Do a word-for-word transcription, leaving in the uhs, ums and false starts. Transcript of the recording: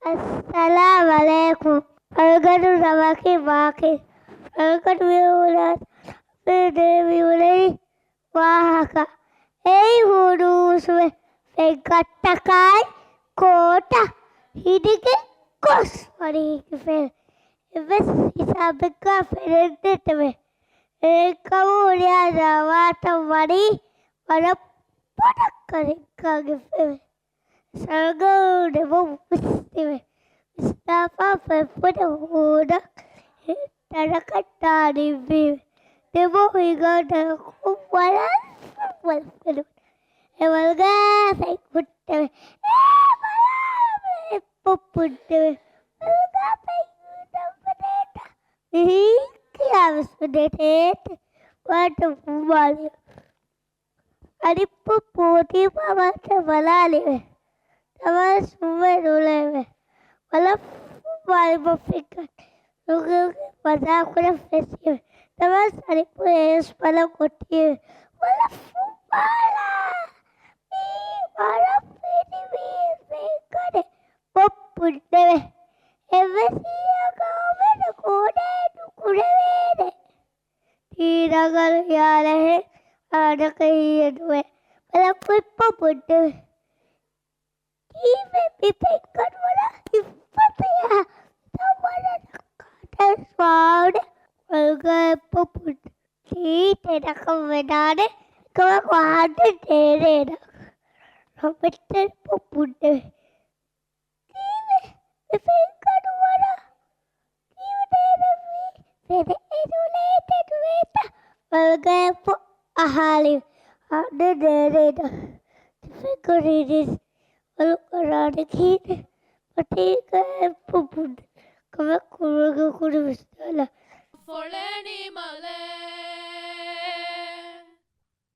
އައްސަލާމް ޢަލައިކުމް. ފަޅުގަނޑު ނަމަކީ މާކިން. ފަޅުގަނޑު މިއުޅޭ ވާހަކަ. އެއީ ހުރޫސްވެ ފެންގައްޓަކާއި ކޯޓަށް ހިނިގެން ގޮސް ވަނީ ކިފެން. އެއްވެސް ހިސާބެއްގަ ފެނެއްނެތެވެ. އެކަމު ހުރިހާ ދަރުމަތައް ވަނީ ވަރަށް ބޮޑަށް ކަނެއްކަން އެއްވެވެ. ސަރުގަރު ނެމުން ވިސްނިވެ. ވިސްނާފަ ފެންފުނި ހޫނަށް ތަނަކަށް ދާނީވެވެ. ނެމުން ހިނގާ ތަނަކުން ވަރަށް ވަރަށް ފެނުން. އެ ވަލުގަ ފެން ހުއްޓެވެ. އޭ ބަލާ މެ ޕުއްޕުއްޓެވެ. ވަލުގަ ފެން ހުއްޓެވެ. މިހީ ކިޔާ ވިސްނުނެތޭ. ވަރަށް ފުއްމާލި. އަނެއް ޕުއްޕު އޮތީ މަ މަތަށް ބަލާލިވެ. ތަވަސް ފުއްވެ ނުލެވެ. ވަލަށް ފުއްވާލި މަ ފެންކަން ރުގެ ރުގެ މަޒާކުރަން ފެށިވެ. ތަވަސް އަނެއް ޕުއްޕު އެއްވެސް ބަލަން އޮތީވެ. ވަލަށް ފުއްވާލާ. މީ ވަރަށް ފިނިވީ ފެންކަނެއް ޕުއްޕުއްޓެވެ. އެއްވެސް ހީއަކަށް އޮވެން ކޯނެއް ނުކުރެވޭނެ. ތީ ރަނގަޅު ހިޔާލެއް އާނަކަށް ހީއެއް ނުވޭ. ބަލަ ޕުއްޕުއްޓެވެ. ކީއްވެ މި ފެންކަން ވަރަށް ހިއްޕަތިއްޔާ. ތަ ވަރަށް ރައްކާތެރި ސްވާވުޑެ ވަލުގަ ޕުއްޕުއްޓެވެ. ތީ ތެރަކަށް ވެދާނެ ކަމަކު އަހަންނަށް ނޭރޭނަ. ރަމެއްޓެރި ޕުއްޕުއްޓެވެ. ކީއްވެ މި ފެންކަން ވަރަށް ކީއްވެ ނޭރެވީ؟ ފެނެއް އެދުނޭތެ ނުވޭތަ؟ ވަލުގަ ޕުއްޕު އަހާލި. އަހަންނަށް ނޭރޭނަ. ތި ފެންކަން ނޭރި ވަލު ކަރާނެ ކީއްވެ؟ މަތީގަ ޕުއްޕުއްޓެވެ. ކަމެއް ކުރުގެ ކުރި ވިސްނާލާ.